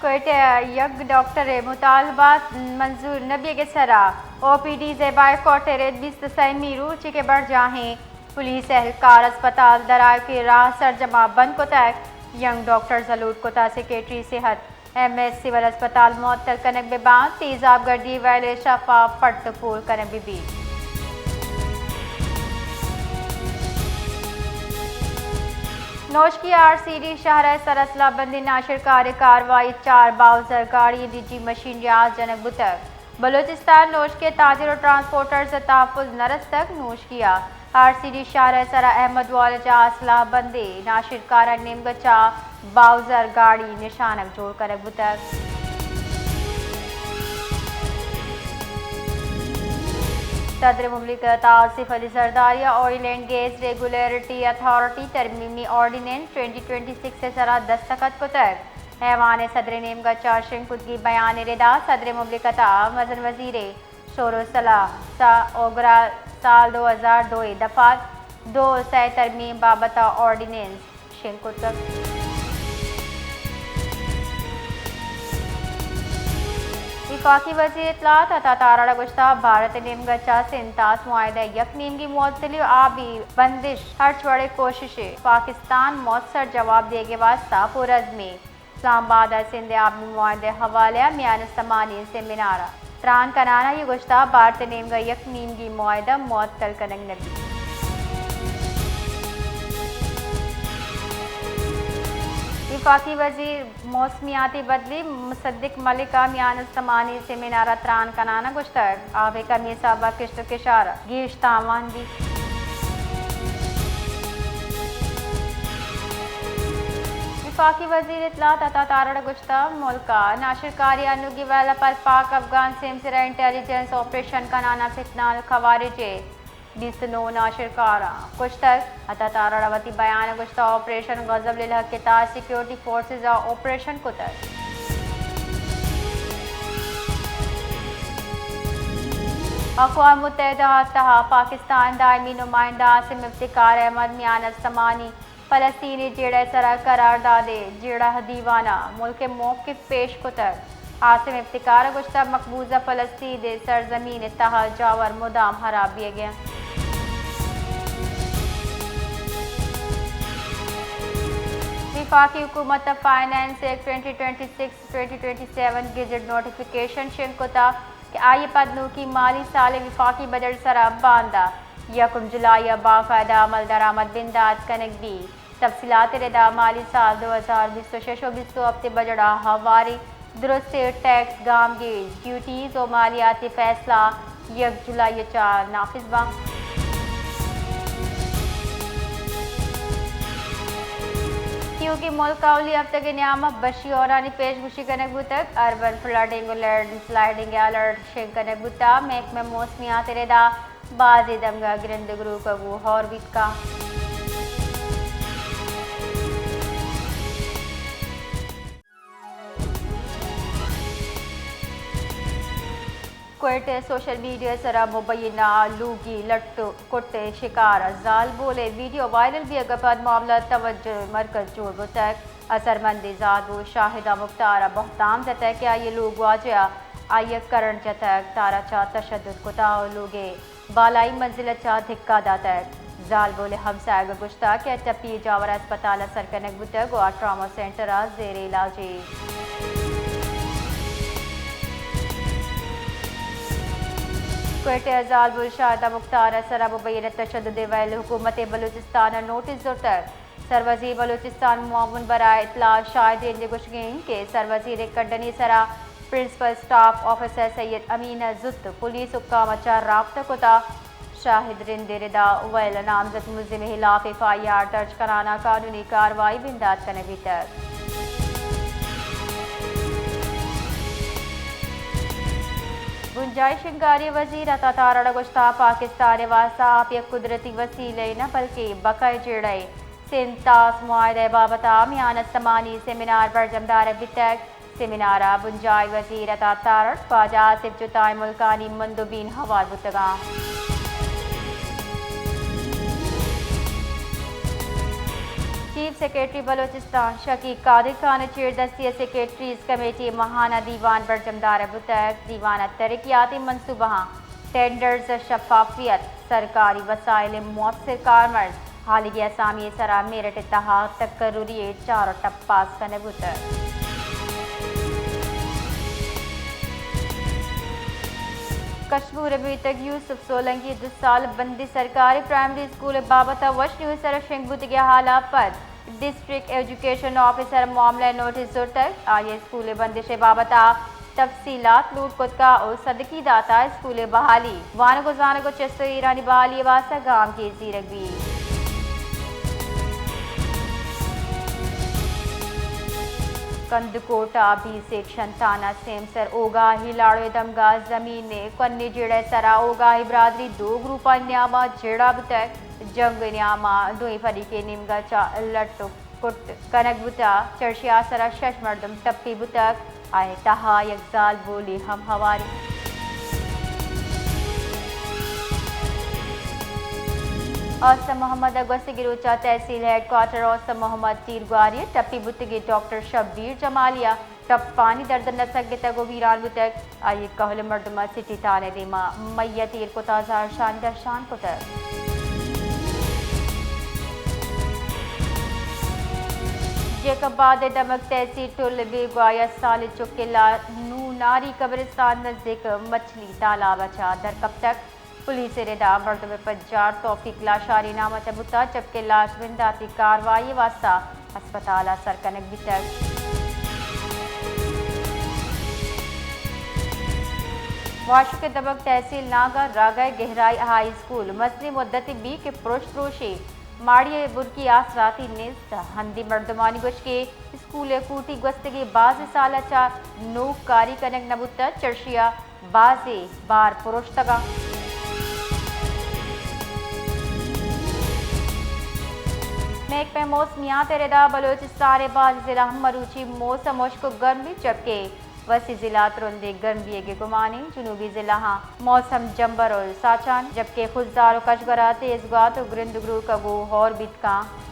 کوئٹہ ءَ یک ڈاکٹر ءِ مطالبات منظور نہ بیگ ءِ سرا او پی ڈیز ءِ بائیکاٹ ءِ رد بیست ءُ سئیمی روچی کہ برجاہیں پولیس اہلکار اسپتال درآیوکی راہ سرجما بند کتگ۔ ینگ ڈاکٹرز ءَ لوٹ کتگ سیکرٹری صحت ایم ایس سول اسپتال معطل کنگ بہ بنت، تیزاب گردی ویل ءِ شف ءَ پٹ ءُ پول کنگ بہ بیت۔ نوشکی آر سی ڈی شہر ءِ سرا سلاہ بندی ناشرکاری کاروائی، چار باؤزر گاڑی، نجی مشین نیاز جنگ بوتگ۔ بلوچستان نوشکی تاجر و ٹرانسپورٹرز ءِ تحفظ نہ رستگ۔ نوشکی ءَ آر سی ڈی شہر ءِ سرا احمد والجاہ ءَ سلاہ بندی ناشرکارانی نیمگ ءَ چہ باؤزر گاڑی نشانگ جوڑ کنگ بوتگ۔ صدر مملکت آصف علی زرداری ءَ oil and gas regulatory authority ترمیمی آرڈیننس ٹوئنٹی ٹوئنٹی سکس ءِ سرا دستخط کتگ۔ ایوان ءِ صدر ءِ نیمگ ءَ چہ شنگ کتگی بیان ءِ ردا صدر مملکت ءَ مزن وزیر ءِ شور ءُ سلاہ سا اوگرا سال دو ہزار دو ءِ دفعہ دو ءُ سئے ترمیم بابت ءَ آرڈیننس شنگ کتگ۔ وفاقی وزیر اطلاعات عطا تارڑ ءَ گوشتگ، بھارت ءِ نیمگ ءَ چہ سنتاس معاہدہ ءِ یک نیمگی معطلی ءُ آبی بندش ہرچ وڑیں کوششے پاکستان موثر جواب دیگ ءِ واستہ پرعزم ایں۔ اسلام آباد ءَ سندھ ءِ آبی معاہدہ ءِ حوالہ ءَ میان استمانی سیمینار ءَ تران کنان ءَ آئی ءَ گوشتگ، بھارت ءِ نیمگ ءَ یک نیمگی معاہدہ معطل کنگ نہ بیت۔ وفاقی وزیر موسمیاتی بدلی مصدق ملک ءَ میان استمانی سیمینار ءَ تران کنان ءَ گوشتگ، آب ءِ کمی ءِ سبب ءَ کشت ءُ کشار ءَ گیش تاوان بیت۔ وفاقی وزیر اطلاعات عطا تارڑ ءَ گوشتگ، ملک ءَ ناشرکاری انوگی ویل ءَ پد پاک افغان سیم سرا انٹیلیجنس آپریشن کنان ءَ فتنہ الخوارج ءِ بیست ءُ نو ناشرکاراں کشتگ۔ عطا تارڑ ءَ وتی بیان ءَ گوشتگ، آپریشن غضب للحق ءِ تہا سیکیورٹی فورسز ءَ آپریشن کتگ۔ اقوام متحدہ ءِ تہا پاکستان ءِ دائمی نمائندہ عاصم افتخار احمد میان استمانی فلسطینی جیڑہ ءِ سرا قرارداد ءِ جیڑہ دیوان ءَ ملک ءِ موقف پیش کتگ۔ عاصم افتخار ءَ گوشتگ، مقبوضہ فلسطین ءِ سرزمین ءِ تہا جاور مدام ہراب بیگ ءَ انت۔ وفاقی حکومت ءَ finance act twenty twenty six twenty twenty seven gazette notification شنگ کتگ کہ آئی ءَ پد نوکی مالی سال ءِ وفاقی بجٹ ءِ سرا باندا یکم جولائی ءَ باقاعدہ عمل درآمد بندات کنگ بیت۔ تفصیلات ءِ ردا مالی سال دو ہزار بیست ءُ شش ءُ بیست ءُ ہپت ءِ بجٹ ءَ ہواری، درستیں ٹیکس، گامگیج، ڈیوٹیز ءُ مالیاتی فیصلہ یک جولائی ءَ چہ نافذ باں۔ کیونکہ ملک ءَ اولی ہفتگ ءِ نیام ءَ بشی ہورانی پیش گوشی کنگ بوتگ، اربن فلڈنگ ءُ لینڈ سلائیڈنگ ءِ الرٹ شنگ کنگ بوتگ، محکمہ موسمیات ءِ ردا بازیں دمگ ءَ گرند گروک ءَ گوں ہور بیت کنت۔ کوئٹہ ءَ سوشل میڈیا ءِ سرا مبینہ لوگی لٹ ءُ کٹ ءِ شکار ءِ زالبول ءِ ویڈیو وائرل بیگ ءَ پد معاملہ توجہ ءِ مرکز جوڑ بوتگ۔ اثرمندیں زالبول شاہدہ مختار ءَ بہتام جتگ کہ آئی ءِ لوگواجہ ءَ آئی ءَ کرنٹ جتگ، تارا چہ تشدد کتگ ءُ لوگ ءِ بالائی منزل ءَ چہ دھکا داتگ۔ زالبول ءِ ہمساہگ ءَ گوشتگ کہ ٹپی ءِ جاور ءَ ہسپتال ءَ سر کنگ بوتگ ءُ آ ٹراما سینٹر ءَ زیر علاج ایں۔ کوئٹہ ءَ زالبول شاہدہ مختار ءِ سرا مبینہ تشدد ءِ ویل ءَ حکومت بلوچستان ءَ نوٹس زرتگ۔ سروزیر بلوچستان معاون برائے اطلاعات شاہد رند ءِ گوشگ انت کہ سروزیر ءِ کڈنی ءِ سرا پرنسپل اسٹاف آفیسر سید امین ءَ زوت پولیس حکام ءَ چہ رابطہ کتگ۔ شاہد رند ءِ ردا ویل ءَ نامزد ملزم ءِ ہلاپ ایف آئی آر درج کنان ءَ قانونی کاروائی بندات کنگ بیتگ۔ بنجاہی شنگکاری ءِ وزیر عطا تارڑ ءَ گوشتگ، پاکستان ءِ واستہ آپ یک قدرتی وسیلہ ئے نہ بلکہ بقا ءِ جیڑہ ئے۔ سنتاس معاہدہ ءِ بابت ءَ میان استمانی سیمینار برجم دارگ بیتگ۔ سیمینار ءَ بنجاہی وزیر عطا تارڑ، خواجہ آصف جتائی، ملکانی مندوبین ہوار بوتگ انت۔ چیف سیکرٹری بلوچستان شکیق قادر خان ءِ چیردستی ءَ سیکرٹریز کمیٹی ءِ ماہانہ دیوان برجم دارگ بوتگ۔ دیوان ءَ ترقیاتی منصوبہاں، ٹینڈرز ءِ شفافیت، سرکاری وسائل ءِ مؤثر کارمرز، حالیگیں اسامی ءِ سرا میرٹ ءِ تہا تقرری ءِ چار ٹپ پاس کنگ بوتگ۔ کشمور ءَ میتگ یوسف سولنگی ءِ دو سال بندی سرکاری پرائمری اسکول ءِ بابت ءَ وش نیوز ءِ سرا شنگ بوتگیں حال ءَ پد ڈسٹرکٹ ایجوکیشن آفیسر ءَ معاملہ ءِ نوٹس زرتگ۔ آئی ءَ اسکول ءِ بندش ءِ بابت ءَ تفصیلات لوٹ کتگ ءُ سدکی داتگ۔ اسکول ءِ بحالی، وانگ ءُ زانگ ءُ چست ءُ ایرانی بحالی ءِ واستہ گامگیج زیرگ بیت۔ کندکوٹ ءَ بی سیکشن تھانہ سیمسر اوگاہی لاڑو ءِ دمگ ءَ زمین ءِ کنی جیڑہ ءِ سرا اوگاہی برادری دو گروپانی نیام ءَ جیڑہ بوتگ۔ جنگ ءِ نیام ءَ دوئیں فریقے نیمگ ءَ چہ لٹ ءُ کٹ کنگ بوتگ۔ چرشی ءِ آسر ءَ شش مردم ٹپی بوتگ، آئی ءِ تہا یک زالبولے ہم ہوار انت۔ اوستہ محمد ءَ گوستگیں روچ ءَ تحصیل ہیڈ کوارٹر اوستہ محمد تیرگواری ءِ ٹپی بوتگیں ڈاکٹر شبیر جمالی ءَ ٹپانی درد ءَ نہ سگتگ ءُ بیران بوتگ۔ آئی ءِ کہول ءِ مردماں سٹی تھانہ ءِ دیما میت ایر کتگ ءُ زہرشانی درشان کتگ۔ جیکب آباد ءِ دمگ تحصیل ٹل ءِ بیگواہ یک سالیں چکے لا-، نوناری قبرستان نزیک مچلی تالاب ءَ چہ در کپتگ۔ پولیس ءِ ردا مردم ءِ پجار توفیق لاشاری نام ءَ چہ بوتگ، جبکہ لاش بنداتی کاروائی ءِ واستہ ہسپتال ءَ سر کنگ بیتگ۔ واشک ءِ دمگ تحصیل ناگہ راگہ ءِ گہرائی ہائی اسکول مزنیں مدتے بیت کہ پرشت پروشی، ماڑی ءِ بنکی آسراتی نیست۔ ہندی مردمانی گوشگ ءَ اسکول ءِ کوٹی گوستگیں بازیں سال ءَ چہ نوک کاری کنگ نہ بوتگ، چرشی ءَ بازیں بار پروشتگ انت۔ محکمہ موسمیات ءِ ردا بلوچستان ءِ بازیں ضلع مروچی موسم ہشک ءُ گرم بیت، جبکہ وسیع ضلع ترندیں گرم بیگ ءِ گمان انت۔ جنوبی ضلعاں موسم جمبر ءُ ساچان، جبکہ خضدار ءُ کشگور ءَ تیز گوات ءُ گرند گروک ءَ گوں ہور بیت کنت۔